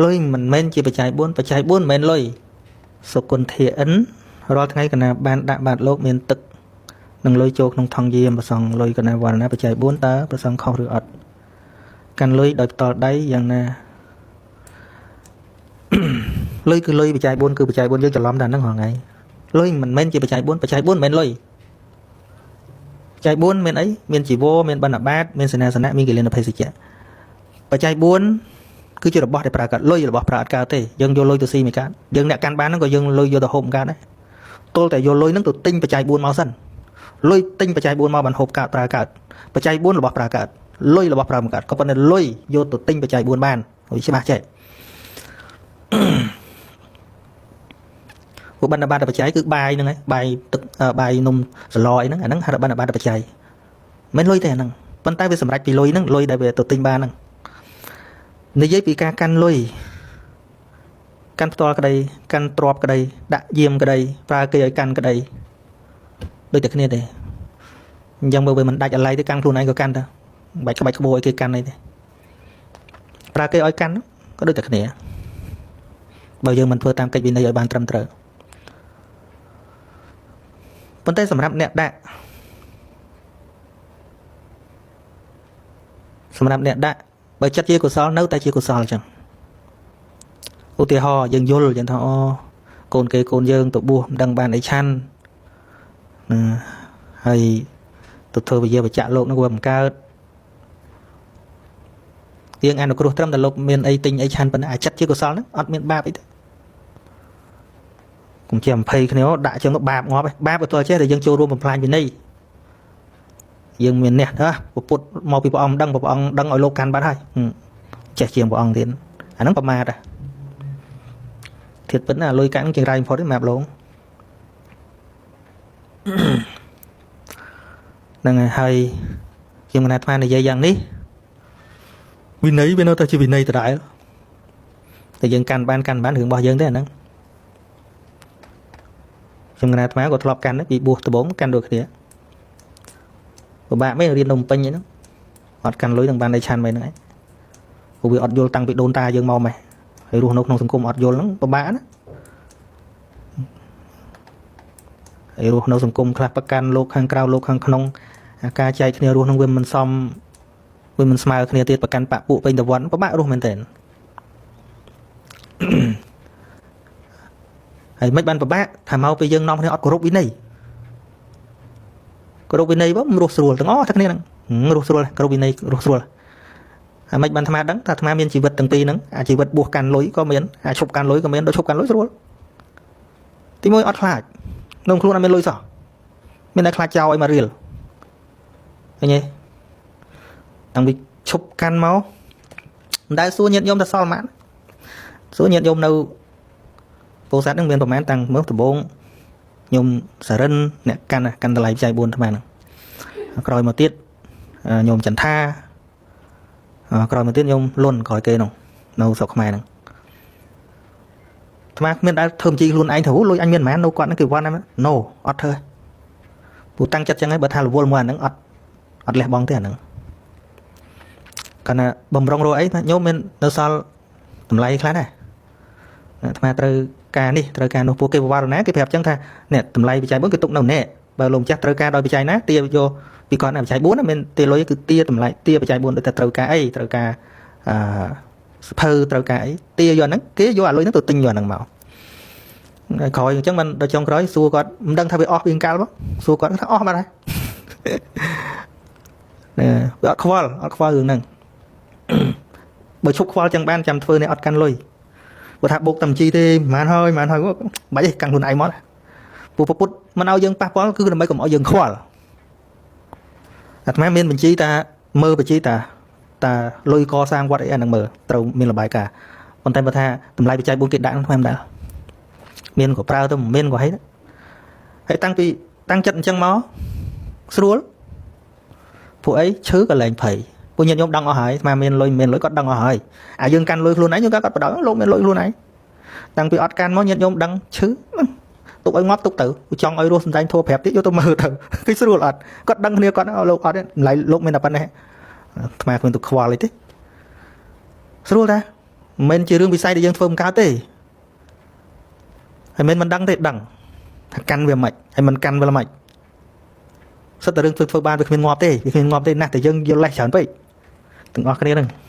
លុយមិនមែនជាបច្ច័យ4បច្ច័យ4មិនមែនលុយសុគន្ធាអិនរាល់ថ្ងៃកណាបានដាក់បាតលោកមានទឹកនិងលុយចូលក្នុងថង់យាមប្រសងលុយកណាវណ្ណាបច្ច័យ4តើប្រសងខុសឬអត់កាន់លុយដោយផ្ទាល់ដៃយ៉ាងណាលុយគឺលុយបច្ច័យ4គឺបច្ច័យ4យើងច្រឡំតែហ្នឹងរាល់ថ្ងៃលុយមិនមែនជាបច្ច័យ4បច្ច័យ4មិនមែនលុយបច្ច័យ4មានអីមានជីវរមានបណ្ឌបាតមានសេនាសនៈមានគិលានភេសជ្ជៈបច្ច័យ4គឺជារបស់ដែលប្រើកើតលុយរបស់ប្រើអត់កើតទេយើងយកលុយទៅស៊ីមិនកើតយើងអ្នកកាន់បានហ្នឹងក៏យើងលុយយកទៅហូបមិនកើតដែរទល់តែយកលុយហ្នឹងទៅទិញបច្ច័យ4មកសិនលុយទិញបច្ច័យ4មកបានហូបកើតប្រើកើតបច្ច័យ4របស់ប្រើកើតលុយរបស់ប្រើមិនកើតក៏ប៉ុន្តែលុយយកទៅទិញបច្ច័យ4បានវាច្បាស់ចេះពួកបណ្ឌបាតបច្ច័យគឺបាយហ្នឹងឯងបាយទឹកបាយនំសឡអីហ្នឹងអាហ្នឹងហៅថាបណ្ឌបាតបច្ច័យមិនលុយទេអាហ្នឹងប៉ុន្តែវាសម្រេចពីលុយហ្នឹងលុយដែលវាទៅទិញបានហ្នឹងនិយាយពីការកាន់លុយកាន់ផ្ទាល់ក្តីកាន់ទ្របក្តីដាក់យាមក្តីប្រើគេឲ្យកាន់ក្តីដូចតែគ្នាទេអញ្ចឹងបើវាមិនដាច់អាឡ័យទេកាន់ខ្លួនឯងក៏កាន់ទៅមិនបាច់ក្បាច់ក្បួរឲ្យគេកាន់អីទេប្រើគេឲ្យកាន់ក៏ដូចតែគ្នាបើយើងមិនធ្វើតាមកិច្ចវិន័យឲ្យបានត្រឹមត្រូវប៉ុន្តែសម្រាប់អ្នកដាក់សម្រាប់អ្នកដាក់បើចិត្តជាកុសលនៅតែជាកុសលអញ្ចឹងឧទាហរណ៍យើងយល់យើងថាអូកូនគេកូនយើងទៅបួសមិនដឹងបានអីឆាន់ណាហើយទៅធ្វើវិយាបច្ចៈលោកនោះវាមិនកើតយើងអនុគ្រោះត្រឹមតែលោកមានអីទិញអីឆាន់ប៉ុណ្ណាអាចិត្តជាកុសលហ្នឹងអត់មានបាបអីទេកុំជា20គ្នាដាក់ចឹងទៅបាបងាប់ឯងបាបក៏ទោះចេះតែយើងចូលរួមបំផ្លាញវិន័យយើងមានអ្នកណាពុទ្ធមកពីព្រះអង្គដឹងព្រះអង្គដឹងឲ្យលោកកាន់បាត់ហើយចេះជាងព្រះអង្គទៀតអាហ្នឹងប្រមាទធៀបពិតណាលុយកាក់ហ្នឹងចង្រៃបំផុតទេម៉ាប់លោកហ្នឹងហើយខ្ញុំកណាអាត្មានិយាយយ៉ាងនេះវិន័យវានៅតែជាវិន័យដដែលតែយើងកាន់បានកាន់បានរឿងរបស់យើងទេអាហ្នឹងខ្ញុំកណាអាត្មាក៏ធ្លាប់កាន់ពីបួសដំបូងកាន់ដូចគ្នាពិបាកមែនរៀននំពេញហ្នឹងអត់កាន់លុយនឹងបានតែឆាន់មែនហ្នឹងឯងព្រោះវាអត់យល់តាំងពីដូនតាយើងមកម៉េះហើយរស់នៅក្នុងសង្គមអត់យល់ហ្នឹងពិបាកណាហើយរស់នៅសង្គមខ្លះប្រកាន់លោកខាងក្រៅលោកខាងក្នុងអាការចែកគ្នារស់នឹងវាមិនសមវាមិនស្មើគ្នាទៀតប្រកាន់បពួកពេញតវត្តពិបាករស់មែនទែនហើយមិនបានពិបាកថាមកពេលយើងនាំគ្នាអត់គោរពវិន័យគោរពវិន័យបើមិនរស់ស្រួលទាំងអស់ទាំងគ្នាហ្នឹងរស់ស្រួលគោរពវិន័យរស់ស្រួលហើយមិនបានអាត្មាដឹងថាអាត្មាមានជីវិតទាំងពីរហ្នឹងអាជីវិតបួសកាន់លុយក៏មានអាឈប់កាន់លុយក៏មានដល់ឈប់កាន់លុយស្រួលទីមួយអត់ខ្លាចក្នុងខ្លួនអត់មានលុយសោះមានតែខ្លាចចោលឲ្យមករៀលឃើញទេតាំងពីឈប់កាន់មកមិនដែលសួរញាតិញោមថាសល់ប៉ុន្មានសួរញាតិញោមនៅពោធិ៍សាត់ហ្នឹងមានប្រហែលតាំងមើលដំបងញោមសារិនអ្នកកាន់កាន់តម្លៃបច្ច័យ4អាត្មាហ្នឹងក្រោយមកទៀតញោមចន្ទថាក្រោយមកទៀតញោមលុនក្រោយគេនោះនៅស្រុកខ្មែរហ្នឹងអាត្មាគ្មានដែលធ្វើបញ្ជីខ្លួនឯងទៅលុយអញមានប៉ុន្មាននៅគាត់ហ្នឹងគេវ៉ាន់ហ្នឹង No អត់ធ្វើព្រោះតាំងចិត្តចឹងហើយបើថារវល់មួយអាហ្នឹងអត់អត់លះបង់ទេអាហ្នឹងកាលណាបំរុងរកអីថាញោមមាននៅសល់តម្លៃខ្លះដែរអាត្មាត្រូវការនេះត្រូវការនោះពួកគេបវរណាគេប្រាប់ចឹងថានេះតម្លៃបច្ច័យ4គេទុកនៅនេះបើលោកម្ចាស់ត្រូវការដោយបច្ច័យណាទាយកពីគាត់ណាបច្ច័យ4ណាមានទាលុយគឺទាតម្លៃទាបច្ច័យ4ដូចថាត្រូវការអីត្រូវការអឺសភៅត្រូវការអីទាយកហ្នឹងគេយកអាលុយហ្នឹងទៅទិញយកហ្នឹងមកក្រោយអញ្ចឹងមិនដល់ចុងក្រោយសួរគាត់មិនដឹងថាវាអស់ពីកាលមកសួរគាត់ថាអស់បាត់ហើយណែវាអត់ខ្វល់អត់ខ្វល់រឿងហ្នឹងបើឈប់ខ្វល់ចឹងបានចាំធ្វើនេះអត់កាន់លុយបើថាបុកតែបញ្ជីទេប្រហែលហើយប្រហែលហើយបាច់ទេកាន់ខ្លួនឯងមកពួកពុទ្ធមិនឲ្យយើងប៉ះពាល់គឺដើម្បីកុំឲ្យយើងខ្វល់អាត្មាមានបញ្ជីតាមើលបញ្ជីតាតាលុយកសាងវត្តអីអាហ្នឹងមើលត្រូវមានរបាយការណ៍ប៉ុន្តែបើថាតម្លៃបច្ច័យ4គេដាក់ហ្នឹងអាត្មាមិនដែលមានក៏ប្រើទៅមិនមានក៏ហីហើយតាំងពីតាំងចិត្តអញ្ចឹងមកស្រួលពួកអីឈឺក៏លែងភ័យពួកញាតិញោមដឹងអស់ហើយអាត្មាមានលុយមានលុយគាត់ដឹងអស់ហើយអាយើងកាន់លុយខ្លួនឯងយើងគាត់បដលោកមានលុយខ្លួនឯងតាំងពីអត់កាន់មកញាតិញោមដឹងឈឺទុកឲ្យងាប់ទុកទៅចង់ឲ្យរស់សំដែងធัวប្រាប់ទៀតយកទៅមើលទៅគឺស្រួលអត់គាត់ដឹងគ្នាគាត់លោកអត់ទេតម្លៃលោកមានតែប៉ុណ្ណេះអាត្មាគ្មានទៅខ្វល់អីទេស្រួលតា មិនមែនជារឿងវិស័យដែលយើងធ្វើមិនកើតទេហើយមិនមិនដឹងទេដឹងថាកាន់វាមិនហើយមិនកាន់វាមិនសិតតែរឿងធ្វើធ្វើបានវាគ្មានងាប់ទេវាគ្មានងាប់ទេណាស់តែយើងយល់លេសច្រើនពេកទាំងអស់គ្នាហ្នឹង។